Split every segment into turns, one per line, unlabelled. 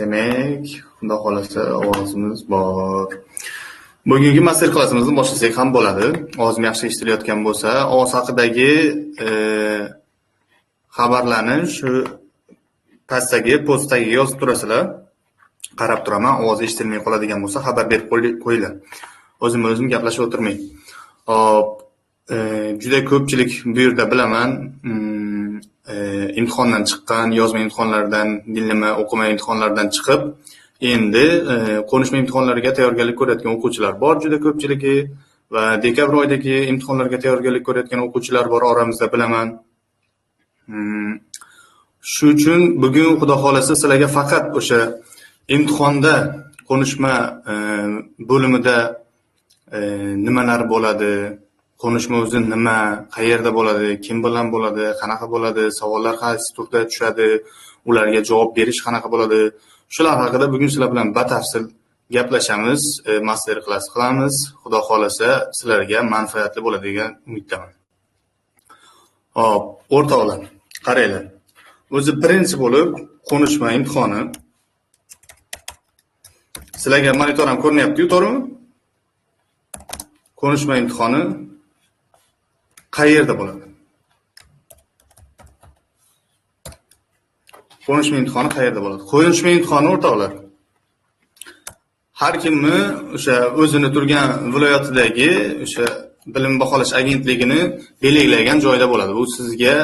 Demak, Xudo xolasa ovozimiz bor. Bugungi master klassimizni boshlasak ham bo'ladi. Ovozim yaxshi eshitilayotgan bo'lsa, ovoz haqidagi xabarlarni shu pastdagi postdagi yozib turasizlar. Qarab turaman, ovoz eshitilmay qoladigan bo'lsa, xabar berib qo'yinglar. O'zim gaplashib o'tirmay. Hop, juda ko'pchilik bu yerda bilaman, imtihondan chiqqan, yozma imtihonlardan, dinlama, o'qima imtihonlardan chiqib, endi qo'nishma imtihonlariga tayyorgarlik ko'rayotgan o'quvchilar bor juda ko'pchiligi va dekabr oyidagi imtihonlarga tayyorgarlik ko'rayotgan o'quvchilar bor oramizda bilaman. Shu uchun bugun Xudo xolasa sizlarga faqat o'sha imtihonda qo'nishma bo'limida nimalar bo'ladi, qo'nishma o'zi nima, qayerda bo'ladi, kim bilan bo'ladi, qanaqa bo'ladi, savollar qaysi turda tushadi, ularga javob berish qanaqa bo'ladi, shular haqida bugun sizlar bilan batafsil gaplashamiz, master klass qilamiz. Xudo xolasa sizlarga manfaatli bo'ladi degan umiddaman. Hop, o'rtoqlar, qaranglar. O'zi birinchi bo'lib qo'nishma imtihoni. Sizlarga monitor ham ko'rinyapti-yu, to'g'rimi? Qo'nishma imtihoni qayerda bo'ladi? Qo'nishma imtihoni qayerda bo'ladi? Qo'nishma imtihoni o'rtoqlar, har kimni o'sha o'zini turgan viloyatidagi o'sha bilim baholash agentligini belgilagan joyda bo'ladi. Bu sizga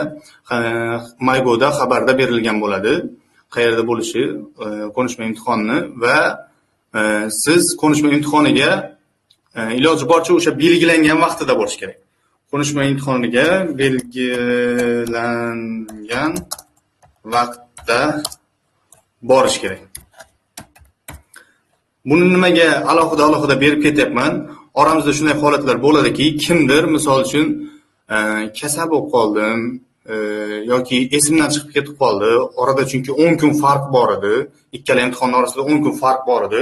Maygoda xabarda berilgan bo'ladi, qayerda bo'lishi qo'nishma imtihonini va siz qo'nishma imtihoniga iloji boricha o'sha belgilangan vaqtida borish kerak. Qo'nishma imtihoniga belgilangan vaqtda borish kerak. Buni nimaga alohida berib ketyapman? Oramizda shunday holatlar bo'ladiki, kimdir misol uchun kasal bo'lib qoldim yoki esimdan chiqib ketib qoldi. Orada chunki 10 kun farq bor edi. Ikkala imtihon orasida 10 kun farq bor edi.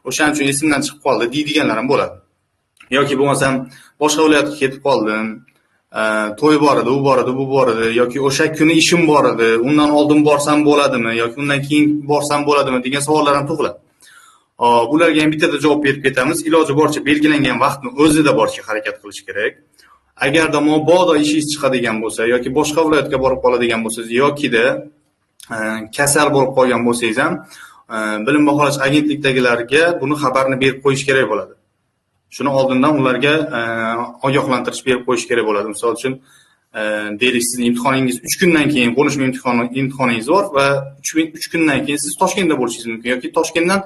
O'shaning uchun esimdan chiqib qoldi deydiganlar ham bo'ladi. Yoki bo'lmasam boshqa viloyatga ketib qoldim, to'y bor edi, u bor edi, bu bor edi, yoki o'sha kuni ishim bor edi, undan oldin borsam bo'ladimi yoki undan keyin borsam bo'ladimi degan savollar ham tug'iladi. Bularga ham bittada javob berib ketamiz. Iloji boricha belgilangan vaqtni o'zida borishga harakat qilish kerak. Agarda mabodo ishingiz chiqadigan bo'lsa yoki boshqa viloyatga borib qoladigan bo'lsangiz yokida kasal bo'lib qolgan bo'lsangiz ham bilim baholash agentlikdagilarga buni xabarni berib qo'yish kerak bo'ladi. Shuni oldindan ularga ogohlantirish berib qo'yish kerak bo'ladi. Misol uchun, deylik, sizning imtihoningiz 3 kundan keyin qo'nishma imtihoningiz bor va 3 kundan keyin siz Toshkentda bo'lishingiz mumkin yoki Toshkentdan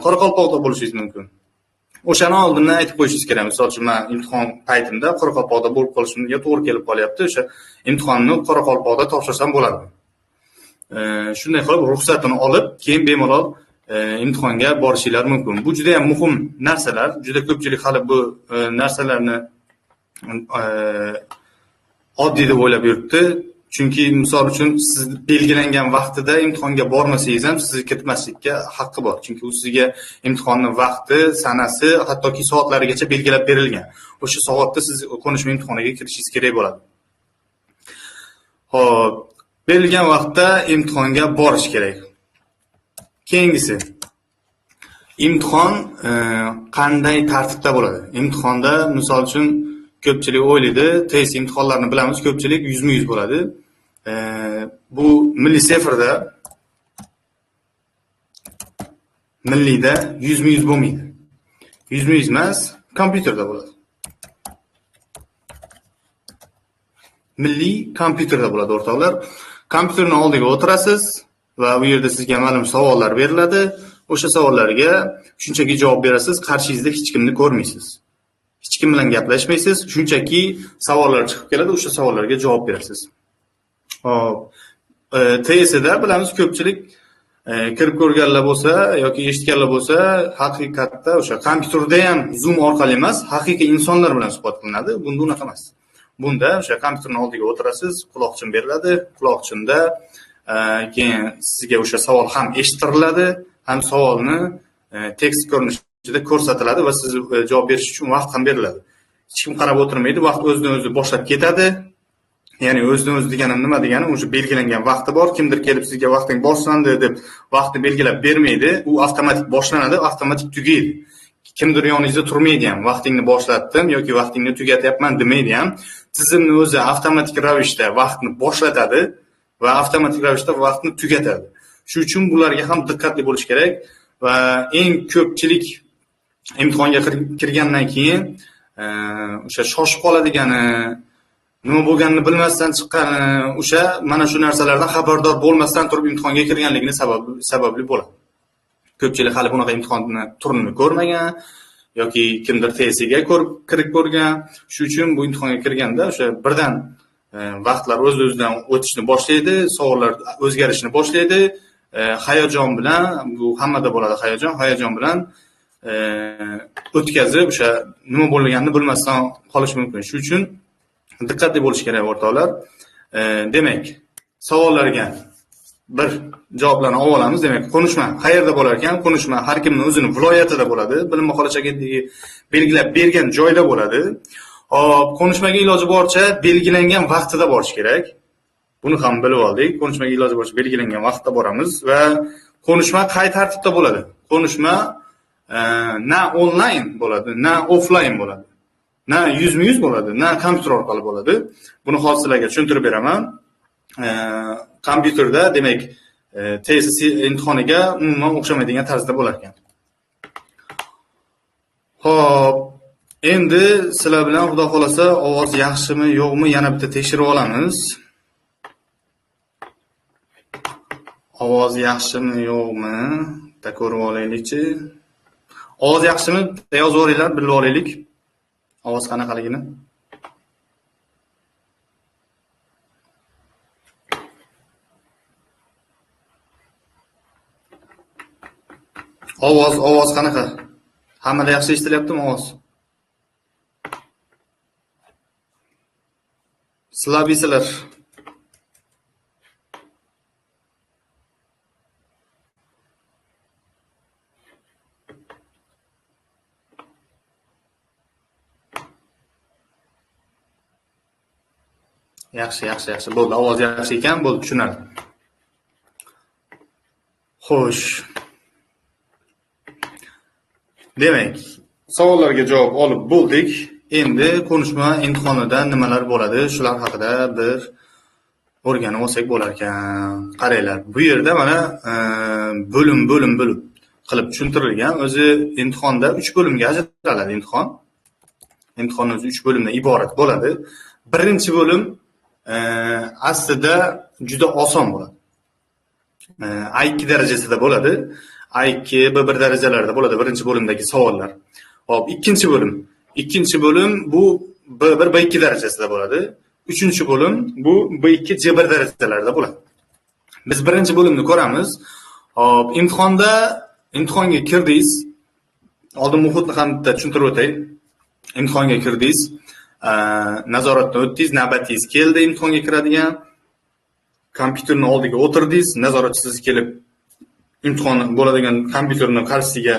Qoraqalpoqda bo'lishingiz mumkin. O'shani oldindan aytib qo'yishingiz kerak. Misol uchun, men imtihon paytimda Qoraqalpoqda bo'lib qolishimga to'g'ri kelib qolyapti. O'sha imtihonni Qoraqalpoqda topshirsam bo'ladi. Shunday qilib ruxsatini olib, keyin bemalol imtihonga borishinglar mumkin. Bu juda ham muhim narsalar. Juda ko'pchilik hali bu narsalarni oddiy deb o'ylab yuribdi. Chunki misol uchun siz belgilangan vaqtida imtihonga bormasangiz ham sizni kiritmaslikka haqqi bor. Chunki u sizga imtihonning vaqti, sanasi, hattoki soatlarigacha belgilab berilgan. O'sha soatda siz qo'nishma imtihoniga kirishingiz kerak bo'ladi. Xo'p, berilgan vaqtda imtihonga borish kerak. Keyingisi, imtihon qanday tartibda bo'ladi? Imtihonda misol uchun ko'pchilik o'ylaydi, test imtihonlarini bilamiz, ko'pchilik 100% bo'ladi. Bu milliy sefrda milliyda 100% bo'lmaydi. 100% emas, kompyuterda bo'ladi. Milliy kompyuterda bo'ladi o'rtoqlar. Kompyuterni oldiga o'tirasiz va u yerda sizga ma'lum savollar beriladi. O'sha savollarga shunchaki javob berasiz, qarshingizda hech kimni ko'rmaysiz. Hech kim bilan gaplashmaysiz, shunchaki savollar chiqib keladi, o'sha savollarga javob berasiz. Hop, TSda bilamiz ko'pchilik kirib ko'rganlar bo'lsa yoki eshitganlar bo'lsa, haqiqatda o'sha kompyuterda ham Zoom orqali emas, haqiqiy insonlar bilan suhbat qilinadi. Bunda unaqa emas. Bunda o'sha kompyuterning oldiga o'tirasiz, quloqchin beriladi, quloqchinda keyin sizga o'sha savol ham eshittiriladi, ham savolni tekst ko'rinishida ko'rsatiladi va siz javob berish uchun vaqt ham beriladi. Hech kim qarab o'tirmaydi, vaqt o'zidan o'zi boshlab ketadi. Ya'ni o'zidan o'zi deganim nima degani, o'sha belgilangan vaqti bor. Kimdir kelib sizga vaqting boshlandi deb vaqtni belgilab bermaydi. U avtomatik boshlanadi, avtomatik tugaydi. Kimdir yoningizda turmaydi ham, vaqtingni boshlatdim yoki vaqtingni tugatyapman demaydi ham. Tizimni o'zi avtomatik ravishda vaqtni boshlatadi va avtomatik ravishda vaqtni tugatadi. Shu uchun bularga ham diqqatli bo'lish kerak va eng ko'pchilik imtihonga kirgandan keyin o'sha shoshib qoladigani, nima bo'lganini bilmasdan chiqqani, o'sha mana shu narsalardan xabardor bo'lmasdan turib imtihonga kirganligini sababli bo'ladi. Ko'pchilik hali bunaqa imtihonni turini ko'rmagan yoki kimdir TSga kirib ko'rgan. Shu uchun bu imtihonga kirganda o'sha birdan vaqtlar o'z-o'zidan o'tishni boshlaydi, savollar o'zgarishni boshlaydi. Hayajon bilan, bu hammada bo'ladi hayajon bilan o'tkazib o'sha nima bo'lganini bilmasdan qolish mumkin. Shu uchun diqqatli bo'lish kerak o'rtoqlar. Demak, savollarga bir javoblarni olib olamiz. Demak, qo'nishma qayerda bo'lar ekan? Qo'nishma har kimning o'zini viloyatida bo'ladi. Bilim va xolish agentligi belgilab bergan joyda bo'ladi. Hop, qo'nishmaga iloji boricha belgilangan vaqtida borish kerak. Buni ham bilib oldik. Qo'nishmaga iloji boricha belgilangan vaqtda boramiz va qo'nishma qay tartibda bo'ladi? Qo'nishma na onlayn bo'ladi, na offlayn bo'ladi. Na 100% bo'ladi, na kompyuter orqali bo'ladi. Buni hozir sizlarga tushuntirib beraman. Kompyuterda, demak, TSC imtihoniga umuman o'xshamaydigan tarzda bo'lar ekan. Xo'p, endi sizlar bilan xudo xolasa ovoz yaxshimi, yo'qmi yana bitta tekshirib olamiz. Ovoz yaxshimi, yo'qmi? Bitta ko'rib olaylikchi. Ovoz yaxshimi? Bitta yozib yuboringlar, bilib olaylik. Ovoz qanaqaligini. Ovoz qanaqa? Hammada yaxshi eshitilyaptimi ovoz? Slabisizlar. Yaxshi, yaxshi, yaxshi. Bo'ldi, ovoz yaxshi ekan, bo'ldi, tushunarli. Xo'sh. Demak, savollarga javob olib bo'ldik. Endi qo'nishma imtihonida nimalar bo'ladi, shular haqida bir o'rganib olsak bo'lar ekan. Qaranglar, bu yerda mana bo'lim-bo'lim bo'lib qilib tushuntirilgan. O'zi imtihonda 3 bo'limga ajraladi imtihon. Imtihon o'zi 3 bo'limdan iborat bo'ladi. Birinchi bo'lim aslida juda oson bo'ladi. A2 darajasida bo'ladi. A2, B1 darajalarida bo'ladi birinchi bo'limdagi savollar. Xo'p, ikkinchi bo'lim. Ikkinchi bo'lim bu B1, B2 darajasida bo'ladi. Uchinchi bo'lim bu B2, C1 darajalarida bo'ladi. Biz birinchi bo'limni ko'ramiz. Xo'p, imtihonga kirdingiz. Oldin muhitni ham bitta tushuntirib o'tay. Imtihonga kirdingiz. Nazoratdan o'tdingiz, navbatingiz keldi imtihonga kiradigan. Kompyuterni oldiga o'tirdingiz, nazoratchi siz kelib imtihon bo'ladigan kompyuterni qarshisiga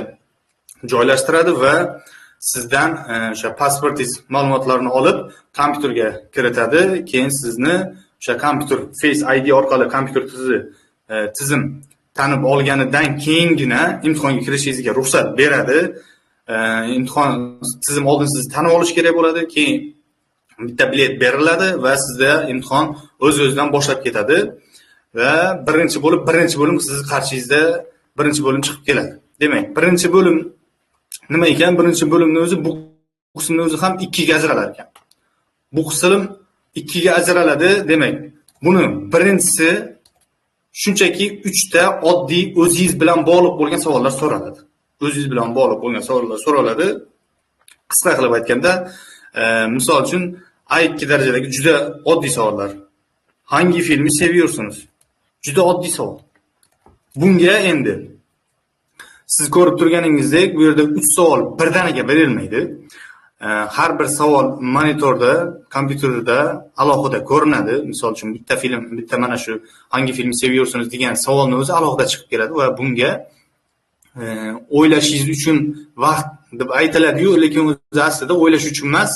joylashtiradi va sizdan o'sha pasportingiz ma'lumotlarini olib kompyuterga kiritadi. Keyin sizni o'sha kompyuter Face ID orqali kompyuter tizim tanib olganidan keyingina imtihonga kirishingizga ruxsat beradi. Imtihon tizim oldin sizni tanib olish kerak bo'ladi, keyin bitta bilet beriladi va sizda imtihon o'z-o'zidan boshlab ketadi va birinchi bo'lim sizni qarshingizda birinchi bo'lim chiqib keladi. Demak, birinchi bo'lim nima ekan? Birinchi bo'limning o'zi bu qismning o'zi ham ikkiga ajralar ekan. Bu qism ikkiga ajraladi. Demak, buni birinchisi shunchaki 3 ta oddiy o'zingiz bilan bog'liq bo'lgan savollar so'raladi. O'zingiz bilan bog'liq bo'lgan savollar so'raladi. Qisqa qilib aytganda, misol uchun A2 darajadagi juda oddiy savollar. Hangi filmi seviyorsunuz? Juda oddiy savol. Bunga endi siz ko'rib turganingizdek, bu yerda 3 savol birdaniga berilmaydi. Har bir savol monitorda, kompyuterda alohida ko'rinadi. Misol uchun bitta film, bitta mana shu hangi filmi seviyorsunuz degan savolning o'zi alohida chiqib keladi va bunga o'ylashingiz uchun vaqt deb aytiladi-yu, lekin o'zi aslida o'ylash uchun emas,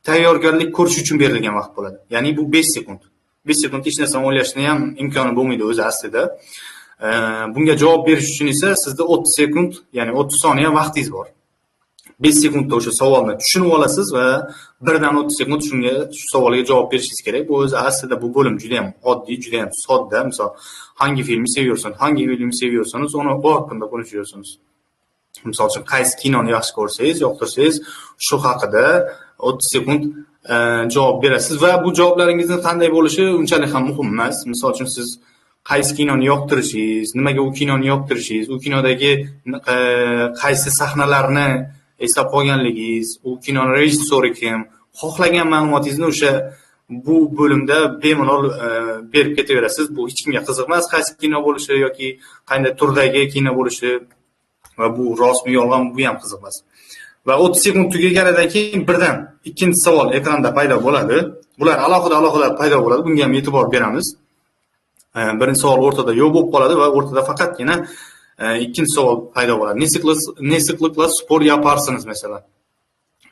tayyorgarlik ko'rish uchun berilgan vaqt bo'ladi. Ya'ni bu 5 sekund. 5 sekund hech narsani o'ylashni ham imkoni bo'lmaydi o'zi aslida. Bunga javob berish uchun esa sizda 30 sekund, ya'ni 30 soniya vaqtingiz bor. 5 sekundda o'sha savolni tushunib olasiz va birdan 30 sekund shunga, shu savolga javob berishingiz kerak. Bu o'zi aslida bu bo'lim juda ham oddiy, juda ham sodda. Misol, hangi filmni seviyorsun, hangi filmni seviyorsanız uni o haqida konuşuyorsunuz. Misol uchun, qaysi kinoni yaxshi ko'rsangiz, yoqtirsangiz, shu haqida 30 sekund javob berasiz va bu javoblaringizni qanday bo'lishi unchalik ham muhim emas. Misol uchun, siz qaysi kinoni yoqtirishingiz, nimaga u kinoni yoqtirishingiz, u kinodagi qaysi sahnalarni eslab qolganligingiz, u kinoni rejissori kim, xohlagan ma'lumotingizni o'sha bu bo'limda bemalol berib ketaverasiz. Bu hech kimga qiziq emas, qaysi kino bo'lishi yoki qanday turdagi kino bo'lishi va bu rostmi yolg'onmi, bu ham qiziq emas. Va 30 sekund tugaganidan keyin birdan ikkinchi savol ekranda paydo bo'ladi. Bular alohida-alohida paydo bo'ladi. Bunga ham e'tibor beramiz. Birinchi savol o'rtada yo'q bo'lib qoladi va o'rtada faqatgina ikkinchi savol paydo bo'ladi. Ne sıklıkla spor yaparsınız mesela?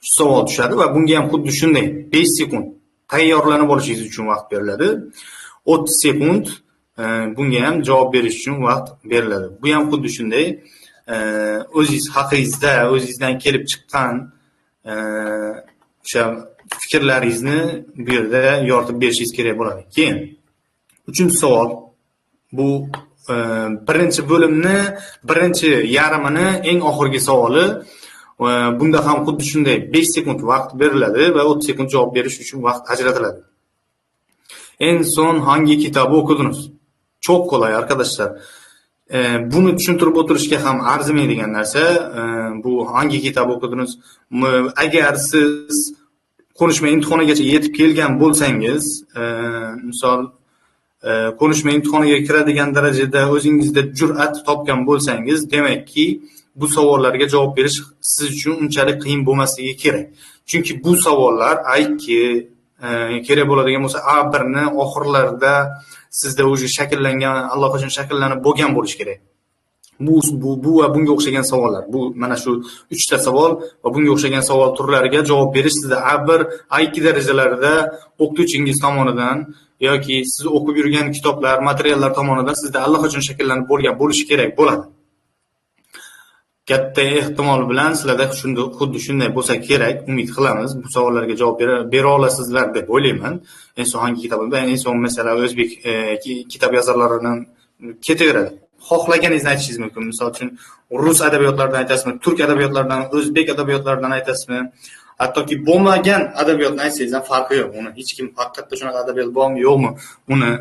Shu savol tushadi va bunga ham xuddi shunday 5 sekund tayyorlanib olishingiz uchun vaqt beriladi. 30 sekund bunga ham javob berish uchun vaqt beriladi. Bu ham xuddi shunday o'zingiz haqingizda, o'zingizdan kelib chiqqan o'sha fikrlaringizni bu yerda yoritib berishingiz kerak bo'ladi. Keyin uchinchi savol, bu birinchi bo'limni birinchi yarmini eng oxirgi savoli. Bunda ham xuddi shunday 5 sekund vaqt beriladi va 30 sekund javob berish uchun vaqt ajratiladi. En son hangi kitabı okudunuz? Çok kolay arkadaşlar. Buni tushuntirib o'tirishga ham arzimaydigan narsa. Bu hangi kitabı okudunuz? Agar siz konuşma imtihonigacha yetib kelgan bo'lsangiz, misol konuşma imtihoniga kiradigan darajada o'zingizda jur'at topgan bo'lsangiz, demakki bu savollarga javob berish siz uchun unchalik qiyin bo'lmasligi kerak. Chunki bu savollar A2 kerak bo'ladigan bo'lsa A1 ni oxirlarida sizda o'zi shakllangan, allaqachon shakllanib bo'lgan bo'lishi kerak. Bu va bunga o'xshagan savollar. Bu mana shu 3 ta savol va bunga o'xshagan savol turlariga javob berish sizda A1, A2 darajalarida o'qituvchingiz tomonidan yoki siz o'qib yurgan kitoblar, materiallar tomonidan sizda allaqachon shakllanib bo'lgan bo'lishi kerak bo'ladi. Katta ehtimol bilan sizlarda xuddi shunday bo'lsa kerak, umid qilamiz. Bu savollarga javob bera olasizlar deb o'ylayman. En son hangi kitobda, en son mesela o'zbek kitob yozarlaridan ketaveradi. Xohlaganingizni aytishingiz mumkin. Misol uchun, rus adabiyotlaridan aytasizmi, turk adabiyotlaridan, o'zbek adabiyotlaridan aytasizmi? Hattoki bo'lmagan adabiyotni aytsangiz ham farqi yo'q. Uni hech kim haqiqatda shunaqa adabiyot bormi, yo'qmi, uni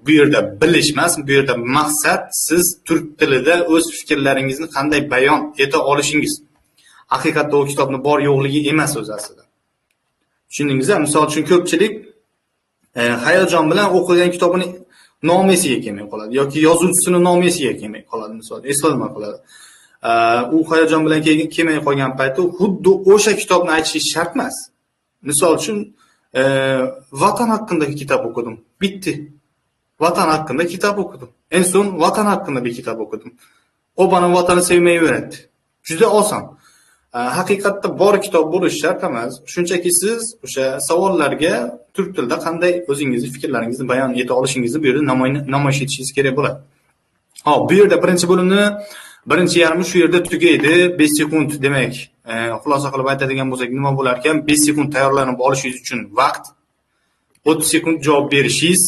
bu yerda bilish emas, bu yerda maqsad siz turk tilida o'z fikrlaringizni qanday bayon eta olishingiz. Haqiqatda u kitobni bor yo'qligi emas o'zi aslida. Tushundingizmi? Misol uchun ko'pchilik hayajon bilan o'qigan kitobini nomi esiga kelmay qoladi yoki yozuvchisini nomi esiga kelmay qoladi, misol eslolmay qoladi. U hayajon bilan kelmay qolgan paytda xuddi o'sha kitobni aytishingiz shart emas. Misol uchun vatan haqqındaki kitob o'qidim. Bitti. Vatan haqqında kitob o'qidim. En son vatan haqqında bir kitob o'qidim. O bana vatanı sevmeyi öğretti. Juda oson. Haqiqatda bor kitob bo'lishi shart emas. Shunchaki siz o'sha savollarga turk tilida qanday o'zingizni fikrlaringizni bayon eta olishingizni bu yerda namoyish etishingiz kerak bo'ladi. Hop, bu yerda birinchi bo'limni birinchi yarmi shu yerda tugaydi. 5 sekund demak, xulosa qilib aytadigan bo'lsak nima bo'lar ekan? 5 sekund tayyorlanib olishingiz uchun vaqt, 30 sekund javob berishingiz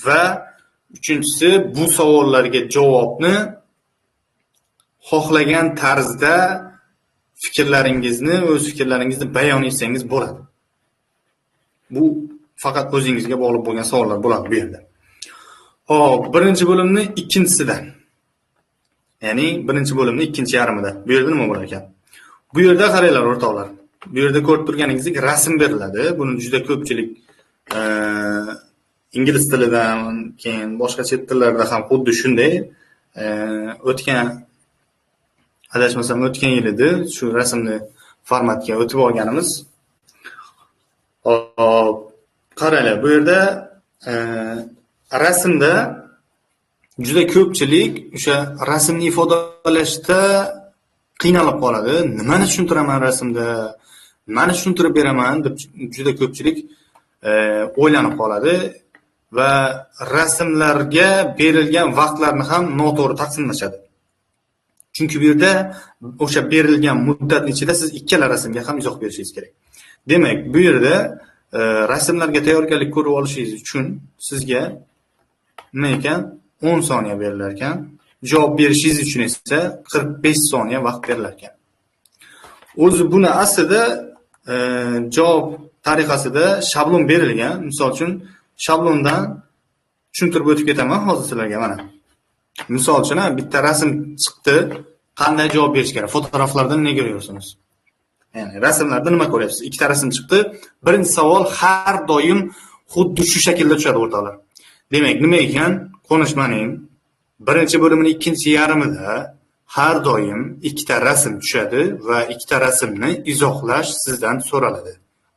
va uchinchisi bu savollarga javobni xohlagan tarzda fikrlaringizni, o'z fikrlaringizni bayon etsangiz bo'ladi. Bu faqat o'zingizga bog'liq bo'lgan savollar bo'ladi bu yerda. Xo'p, birinchi bo'limni ikkinchisida. Ya'ni birinchi bo'limni ikkinchi yarmida. Bu yerda nima bo'lar ekan? Bu yerda qaranglar o'rtoqlar. Bu yerda ko'rib turganingizdek rasm beriladi. Buni juda ko'pchilik ingliz tilidan, keyin boshqa chet tillarda ham xuddi shunday o'tgan, adashmasam o'tgan yil edi shu rasmni formatga o'tib olganimiz. Hop, qaranglar, bu yerda rasmda juda ko'pchilik o'sha rasmni ifodalashda qiynalib qoladi. Nimani tushuntiraman rasmda? Nimani tushuntirib beraman deb juda ko'pchilik o'ylanib qoladi va rasmlarga berilgan vaqtlarni ham noto'g'ri taqsimlashadi. Chunki bu yerda o'sha berilgan muddatning ichida siz ikkala rasmga ham izoh berishingiz kerak. Demak, bu yerda rasmlarga tayyorgarlik ko'rib olishingiz uchun sizga nima ekan? 10 soniya berilar ekan. Javob berishingiz uchun esa 45 soniya vaqt berilar ekan. O'zi buni aslida javob tariqasida shablon berilgan. Misol uchun shablondan tushuntirib o'tib ketaman hozir sizlarga mana. Misol uchun bitta rasm chiqdi, qanday javob berish kerak? Fotoğraflardan ne görüyorsunuz? Ya'ni rasmlarda nima ko'ryapsiz? Ikkita rasm chiqdi. Birinchi savol har doim xuddi shu shaklda tushadi o'rtoqlar. Demak, nima ekan? Konuşmaning birinchi bo'limining ikkinchi yarmida har doim ikkita rasm tushadi va ikkita rasmni izohlash sizdan so'raladi.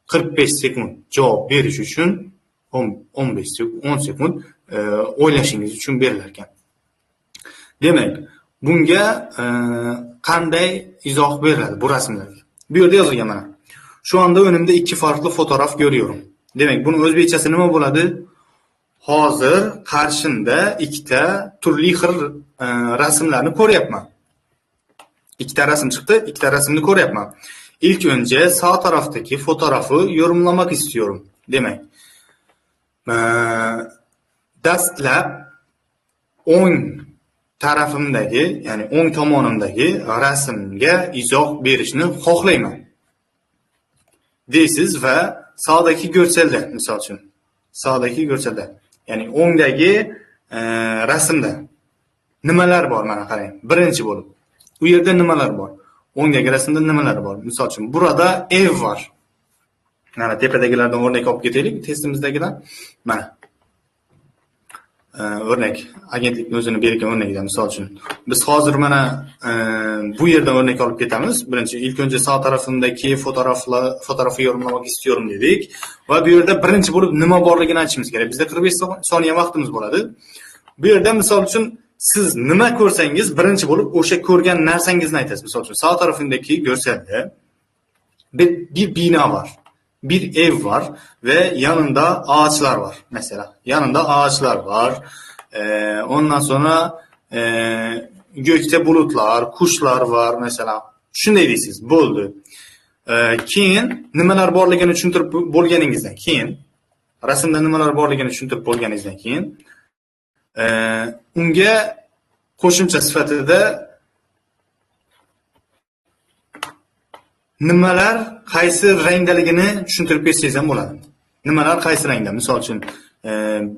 45 sekund javob berish uchun 15 sekund, 10 sekund o'ylashingiz uchun berilar ekan. Demak, bunga qanday izoh beriladi bu rasmlarga? Bu yerda yozilgan mana. Şu anda önümde iki farklı fotoğraf görüyorum. Demak, buni o'zbekchasi nima bo'ladi? Hozir qarshimda ikkita turli xil rasmlarni ko'ryapman. Ikkita rasm chiqdi, ikkita rasmni ko'ryapman. İlk önce sağ taraftaki fotoğrafı yorumlamak istiyorum. Demak, dastlab o'ng tarafimdagi, ya'ni o'ng tomonimdagi rasmga izoh berishni xohlayman deysiz va sağdaki görselda, misol uchun, sağdaki görselda, ya'ni o'ngdagi rasmda nimalar bor mana qarang. Birinchi bo'lib, u yerda nimalar bor? O'ngdagi rasmda nimalar bor? Misol uchun, burada ev var. Mana tepadagilardan o'rnak olib ketaylik, testimizdagidan. Mana o'rnak, agentlikning o'zini bergan o'rnagidan misol uchun. Biz hozir mana bu yerdan o'rnak olib ketamiz. Birinchi, ilk önce sağ tarafındaki fotoğrafı yorumlamak istiyorum dedik va bu yerda birinchi bo'lib nima borligini aytishimiz kerak. Bizda 45 soniya vaqtimiz bo'ladi. Bu yerda misol uchun siz nima ko'rsangiz birinchi bo'lib o'sha ko'rgan narsangizni aytasiz. Misol uchun sağ tarafındaki görselde bir bina var. Bir ev var ve yanında ağaçlar var mesela. Yanında ağaçlar var. Ondan sonra gökte bulutlar, kuşlar var mesela. Shunday deysiz, bo'ldi. Keyin nimalar borligini tushuntirib bo'lganingizdan keyin, rasmda nimalar borligini tushuntirib bo'lganingizdan keyin, unga qo'shimcha sifatida nimalar qaysi rangdaligini tushuntirib ketsangiz ham bo'ladi. Nimalar qaysi rangda? Misol uchun,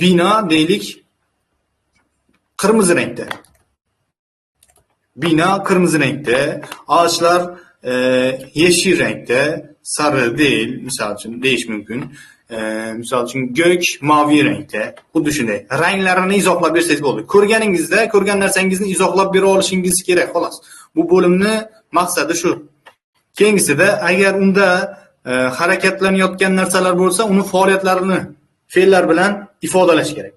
bino deylik qirmizi rangda. Bino qirmizi rangda, ağaçlar yeşil rangda, sarı değil, misol uchun deyish mumkin. Misol uchun gök mavi rangda. Xuddi shunday. Ranglarini izohlab bersangiz bo'ldi. Ko'rganingizda, ko'rgan narsangizni izohlab bera olishingiz kerak, xolos. Bu bo'limni maqsadi shu. Keyingisida agar unda harakatlanayotgan narsalar bo'lsa, uni faoliyatlarini fe'llar bilan ifodalash kerak.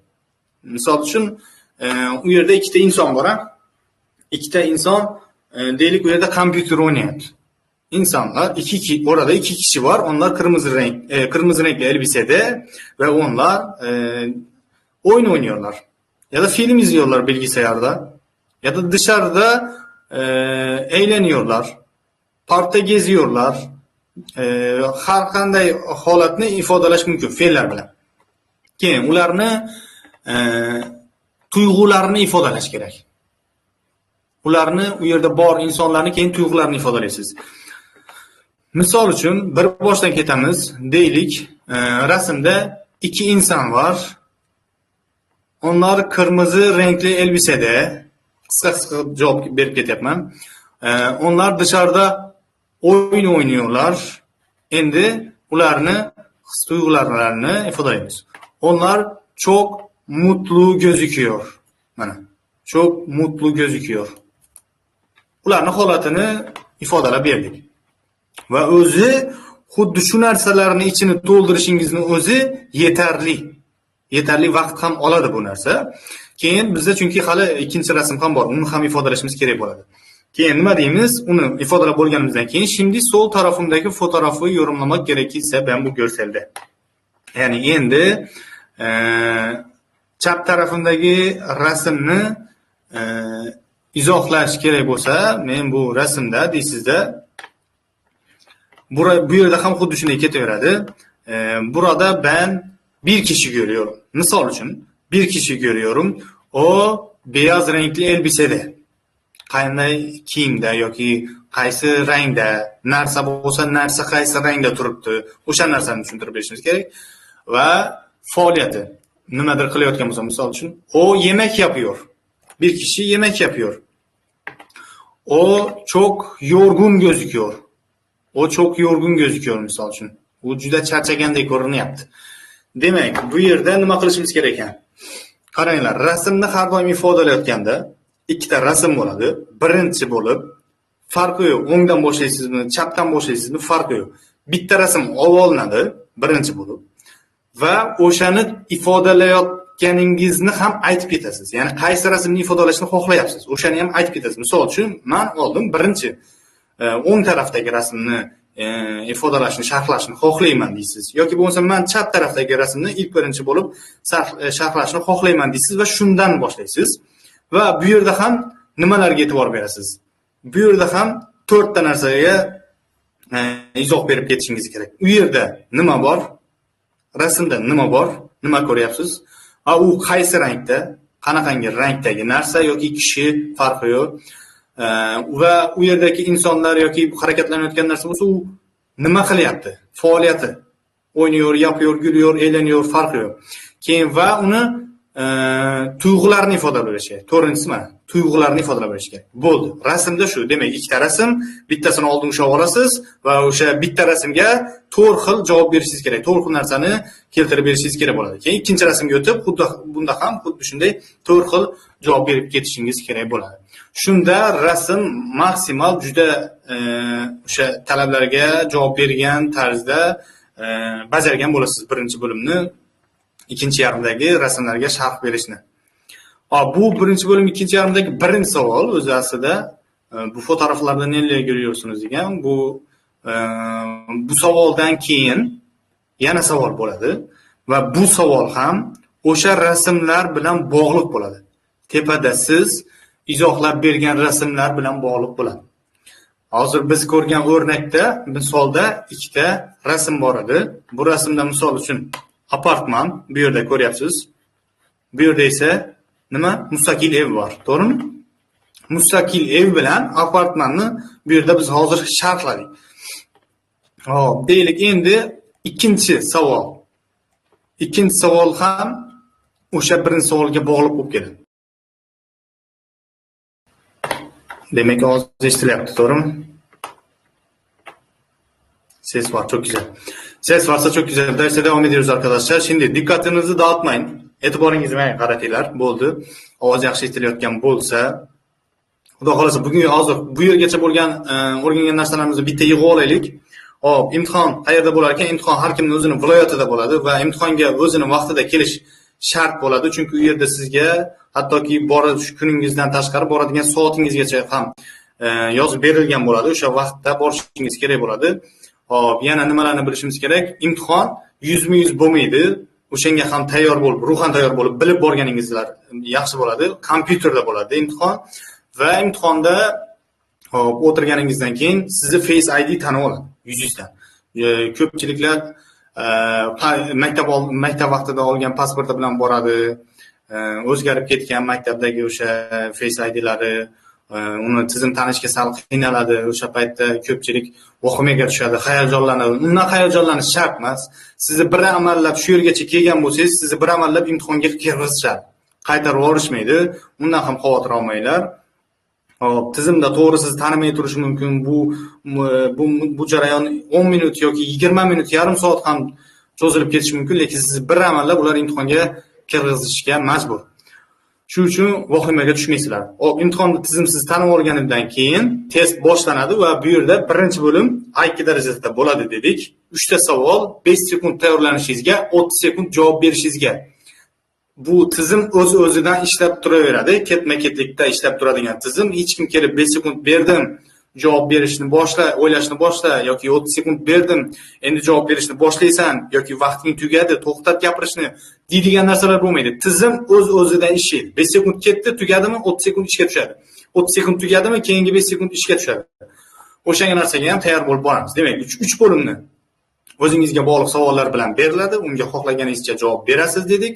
Misol uchun, u yerda ikkita inson bor, ha? Ikkita inson, deylik, u yerda kompyuter o'ynayapti. İnsanlar orada iki kişi var. Onlar kırmızı renkli elbisede ve onlar oyun oynuyorlar. Ya da film izliyorlar bilgisayarda. Ya da dışarıda eğleniyorlar. Parkta geziyorlar. Har qanday holatni ifodalash mumkin fe'llar bilan. Keyin ularni tuyg'ularini ifodalash kerak. Ularni u yerda bor insonlarni keyin tuyg'ularini ifodalaysiz. Misol uchun bir boshdan ketamiz. Deylik, rasmda iki inson var. Onlar kırmızı renkli elbisede. Qisqa-qisqa javob berib ketyapman. Onlar dışarıda oyun oynuyorlar. Endi ularni his tuyg'ularini ifodalaymiz. Onlar çok mutlu gözüküyor. Mana, çok mutlu gözüküyor. Ularni holatini ifodalab berdik. Va o'zi xuddi shu narsalarni ichini to'ldirishingizni o'zi yetarli. Yetarli vaqt ham oladi bu narsa. Keyin bizda chunki hali ikkinchi rasm ham bor, uni ham ifodalashimiz kerak bo'ladi. Keyin nima deymiz? Uni ifodalab bo'lganimizdan keyin şimdi sol tarafımdaki fotoğrafı yorumlamak gerekirse ben bu görselde. Ya'ni endi chap tarafimdagi rasmni izohlash kerak bo'lsa, men bu rasmda deysizda, bu yerda ham xuddi shunday ketaveradi. Burada ben bir kişi görüyorum. Misol uchun bir kişi görüyorum. O beyaz renkli elbisede. Qanday kiyimda yoki qaysi rangda narsa bo'lsa, narsa qaysi rangda turibdi, o'sha narsani tushuntirib berishimiz kerak. Va faoliyati nimadir qilayotgan bo'lsa, misol uchun o yemek yapıyor. Bir kişi yemek yapıyor. O çok yorgun gözüküyor. O çok yorgun gözüküyor misol uchun. U juda charchagandek ko'rinyapti. Demak, bu yerda nima qilishimiz kerak ekan? Qaranglar, rasmni har doim ifodalayotganda ikkita rasm bo'ladi. Birinchi bo'lib, farqi yo'q, o'ngdan boshlaysizmi, chapdan boshlaysizmi, farqi yo'q. Bitta rasm olinadi birinchi bo'lib va o'shani ifodalayotganingizni ham aytib ketasiz. Ya'ni qaysi rasmni ifodalashni xohlayapsiz, o'shani ham aytib ketasiz. Misol uchun, men oldim birinchi o'ng tarafdagi rasmni ifodalashni, sharhlashni xohlayman deysiz. Yoki bo'lmasa men chap tarafdagi rasmni ilk birinchi bo'lib sharhlashni xohlayman deysiz va shundan boshlaysiz. Va bu yerda ham nimalarga e'tibor berasiz? Bu yerda ham 4 ta narsaga izoh berib ketishingiz kerak. U yerda nima bor? Rasmda nima bor? Nima ko'ryapsiz? U qaysi rangda? Qanaqangi rangdagi narsa yoki kishi, farqi yo'q. Va u yerdagi insonlar yoki harakatlanayotgan narsa bo'lsa, u nima qilyapti? Faoliyati. O'ynayor, yapıyor, gülüyor, eğleniyor, farqi yo'q. Keyin va uni tuyg'ularni ifodalab berish kerak. To'rtinchisi mana, tuyg'ularni ifodalab berish kerak. Bo'ldi. Rasmda shu. Demak, ikkita rasm, bittasini oldin ushlab olasiz va o'sha bitta rasmga to'rt xil javob berishingiz kerak. To'rt xil narsani keltirib berishingiz kerak bo'ladi. Keyin ikkinchi rasmga o'tib, xuddi bunda ham xuddi shunday to'rt xil javob berib ketishingiz kerak bo'ladi. Shunda rasm maksimal juda o'sha talablarga javob bergan tarzda bajargan bo'lasiz birinchi bo'limni, ikkinchi yarmidagi rasmlarga sharh berishni. Bu birinchi bo'lim ikkinchi yarmidagi birinchi savol o'zi aslida bu fotoğraflarda neler görüyorsunuz degan bu savoldan keyin yana savol bo'ladi va bu savol ham o'sha rasmlar bilan bog'liq bo'ladi. Tepada siz izohlab bergan rasmlar bilan bog'liq bo'ladi. Hozir biz ko'rgan o'rnakda, misolda ikkita rasm bor edi. Bu rasmda misol uchun apartman, bu yerda ko'ryapsiz. Bu yerda esa nima? Mustaqil ev bor, to'g'rimi? Mustaqil ev bilan apartmanni bu yerda biz hozir sharhladik. Xo'p, deylik endi ikkinchi savol. Ikkinchi savol ham o'sha birinchi savolga bog'liq bo'lib keladi. Demak, hozir eshitilyapti, to'g'rimi? Ses var, çok güzel. Ses varsa çok güzel. Derse devam ediyoruz arkadaşlar. Şimdi dikkatinizi dağıtmayın. E'tiboringizni menga qaratinglar. Bo'ldi. Ovoz yaxshi eshitilayotgan bo'lsa, Xudo xolasa bugun hozir bu yergacha bo'lgan o'rgangan narsalarimizni bitta yig'ib olaylik. Xo'p, imtihon qayerda bo'lar ekan? Imtihon har kimning o'zini viloyatida bo'ladi va imtihonga o'zini vaqtida kelish shart bo'ladi. Chunki u yerda sizga hattoki borish kuningizdan tashqari boradigan soatingizgacha ham yozib berilgan bo'ladi. O'sha vaqtda borishingiz kerak bo'ladi. Xo'p, yana nimalarni bilishimiz kerak? Imtihon 100% bo'lmaydi. O'shanga ham tayyor bo'lib, ruhan tayyor bo'lib, bilib borganingizlar yaxshi bo'ladi. Kompyuterda bo'ladi imtihon va imtihonda hop o'tirganingizdan keyin sizni Face ID tanib oladi yuzingizdan. Ko'pchiliklar maktab vaqtida olgan pasporti bilan boradi. O'zgarib ketgan maktabdagi o'sha Face IDlari, uni tizim tanishga sal qiynaladi. O'sha paytda ko'pchilik vahimaga tushadi, hayajonlanadi. Undan hayajonlanish shart emas. Sizni bir amallab shu yergacha kelgan bo'lsangiz, sizni bir amallab imtihonga kirgizishadi. Qaytarib yuborishmaydi. Undan ham xavotir olmanglar. Hop, tizimda to'g'ri sizni tanimay turishi mumkin. Bu jarayon 10 minut yoki 20 minut, yarim soat ham cho'zilib ketishi mumkin, lekin sizni bir amallab ular imtihonga kirgizishga majbur. Shu uchun vahimaga tushmaysizlar. Hop, imtihonni tizim sizni tanib olganidan keyin test boshlanadi va bu yerda birinchi bo'lim A2 darajasida bo'ladi dedik. 3 ta savol, 5 sekund tayyorlanishingizga, 30 sekund javob berishingizga. Bu tizim o'z-o'zidan ishlab turaveradi. Ketma-ketlikda ishlab turadigan tizim. Hech kim kelib 5 sekund berdim, javob berishni boshla, o'ylashni boshla yoki 30 sekund berdim, endi javob berishni boshlaysan yoki vaqting tugadi, to'xtat gapirishni deydigan narsalar bo'lmaydi. Tizim o'z-o'zidan ishlaydi. 5 sekund ketdi, tugadimi, 30 sekund ishga tushadi. 30 sekund tugadimi, keyingi 5 sekund ishga tushadi. O'shanga narsaga ham tayyor bo'lib boramiz. Demak, 3 bo'limni o'zingizga bog'liq savollar bilan beriladi. Unga xohlaganingizcha javob berasiz dedik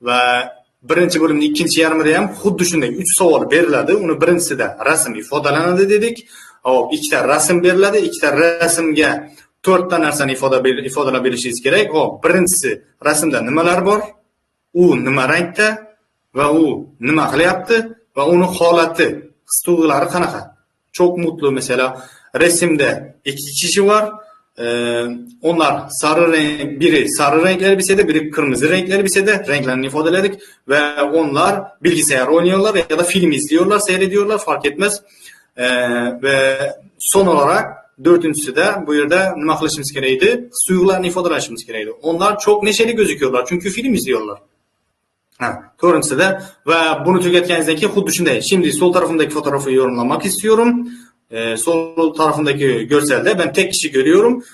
va birinchi bo'limning ikkinchi yarmida ham xuddi shunday 3 savol beriladi. Uni birinchisida rasm ifodalanadi dedik. Hop, ikkita rasm beriladi. Ikkita rasmga 4 ta narsani ifodalab berishingiz kerak. Hop, birinchisi rasmda nimalar bor? U nima rangda va u nima qilyapti va uni holati, his-tuyg'ulari qanaqa? Çok mutlu mesela resimde 2 kişi var. Onlar sarı renk, biri sarı renkli elbisede, biri kırmızı renkli elbisede, renklerini ifadeledik ve onlar bilgisayar oynuyorlar ya da film izliyorlar, seyrediyorlar, fark etmez. Ve son olarak dördüncüsü de bu yerdə nima qilishimiz kerak edi? His-tuyg'ularni ifodalashimiz kerak edi. Onlar çok neşeli gözüküyorlar çünkü film izliyorlar. Ha, to'rtinchisi de ve bunu tugatganingizdan keyin xuddi shunday. Şimdi sol tarafındaki fotoğrafı yorumlamak istiyorum. Sol tarafındaki görselde ben tek kişi görüyorum.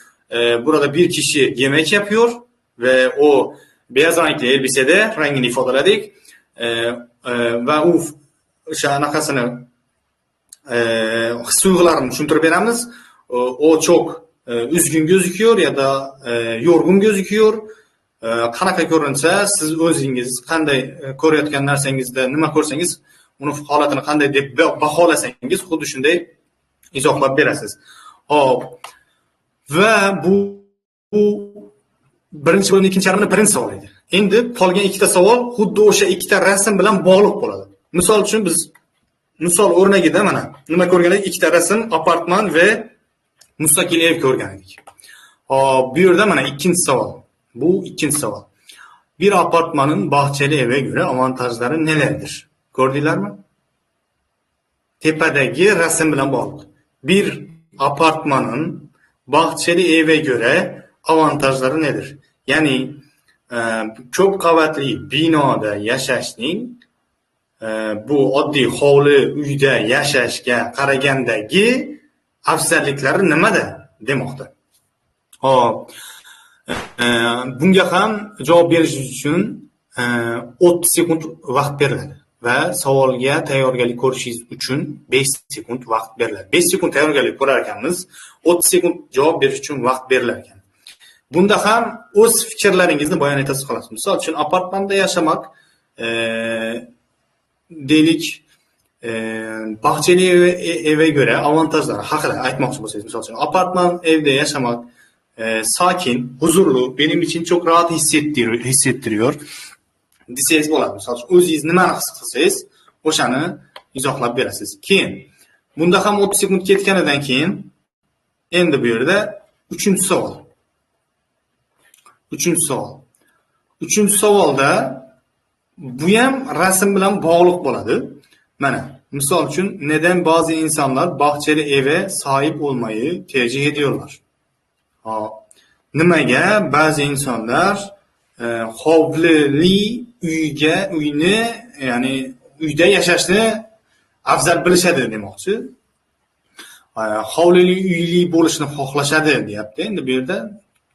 Burada bir kişi yemek yapıyor ve o beyaz renkli elbisede rengini ifadeledik. Ve u o'sha anaqasini his-tuyg'ularini tushuntirib beramiz. O çok üzgün gözüküyor ya da yorgun gözüküyor. Qanaqa ko'rinsa, siz o'zingiz qanday ko'rayotgan narsangizda nima ko'rsangiz, uni holatini qanday deb baholasangiz, xuddi shunday izohlab berasiz. Hop. Va bu birinchi bo'limning ikkinchi yarmini birinchi savol edi. Endi qolgan ikkita savol xuddi o'sha ikkita rasm bilan bog'liq bo'ladi. Misol uchun biz misol o'rnagida mana nima ko'rgan edik? Ikkita rasm, apartman va mustaqil ev ko'rgan edik. Hop, bu yerda mana ikkinchi savol. Bu ikkinchi savol. Bir apartmanın bahçeli eve göre avantajları nelerdir? Ko'rdinglarmi? Tepadagi rasm bilan bog'liq. Bir apartmanın bahçeli eve göre avantajları nedir? Ya'ni ko'p qavatli binoda yashashning bu oddiy hovli uyda yashashga qaragandagi afzalliklari nimada demoqda. Hop. Bunga ham javob berish uchun 30 sekund vaqt beriladi va savolga tayyorgarlik ko'rishingiz uchun 5 sekund vaqt beriladi. 5 sekund tayyorgarlik ko'rar ekanmiz, 30 sekund javob berish uchun vaqt berilar ekan. Bunda ham o'z fikrlaringizni bayon etasiz xolos. Misol uchun apartmanda yashamak, deylik, bahçeli eve göre avantajları haqida aytmoqchi bo'lsangiz, misol uchun apartman evde yaşamak sakin, huzurlu, benim için çok rahat hissettiriyor desangiz bo'ladi. Misol uchun o'zingiz nimani his qilsangiz, o'shani izohlab berasiz. Keyin bunda ham 30 sekund ketganidan keyin endi bu yerda 3-savol. 3-savol. 3-savolda bu ham rasm bilan bog'liq bo'ladi. Mana misol uchun neden bazı insanlar bahçeli eve sahip olmayı tercih ediyorlar? Nimaga ba'zi insonlar hovlili uyga, uyni, ya'ni uyda yashashni afzal bilishadi demoqchi. Hovlili uyli bo'lishni xohlashadi deyapti. Endi bu yerda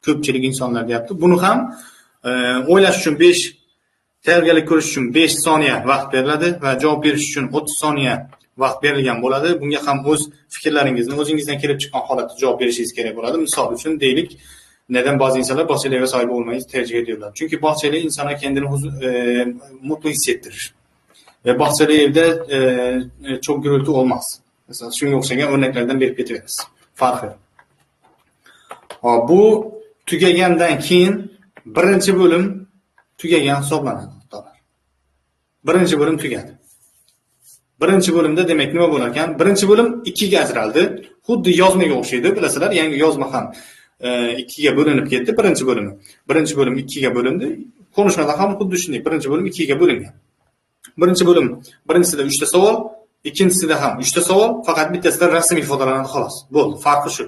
ko'pchilik insonlar deyapti. Buni ham o'ylash uchun 5, tayyorgarlik ko'rish uchun 5 soniya vaqt beriladi va javob berish uchun 30 soniya vaqt berilgan bo'ladi. Bunga ham o'z fikrlaringizni o'zingizdan kelib chiqqan holatda javob berishingiz kerak bo'ladi. Misol uchun deylik, neden bazı insanlar bahçeli eve sahip olmayı tercih ediyorlar? Çünkü bahçeli insana kendini mutlu hissettirir. Ve bahçeli evde çok gürültü olmaz. Mesela shunga o'xshagan o'rnaklardan berib ketaveramiz. Farqi. Bu tugagandan keyin birinchi bo'lim tugagan hisoblanadi. Birinchi bo'lim tugadi. Birinchi bo'limda demak nima bo'lar ekan? Birinchi bo'lim 2 ga ajraldi. Xuddi yozmaga o'xshaydi, bilasizlar, yangi yozma ham 2 ga bo'linib ketdi birinchi bo'limi. Birinchi bo'lim 2 ga bo'lindi. Konuşmada ham xuddi shunday. Birinchi bo'lim 2 ga bo'lingan. Birinchi bo'lim, birinchisida 3 ta savol, ikkinchisida ham 3 ta savol, faqat bittasida rasm ifodalanadi xolos. Bo'ldi, farqi shu.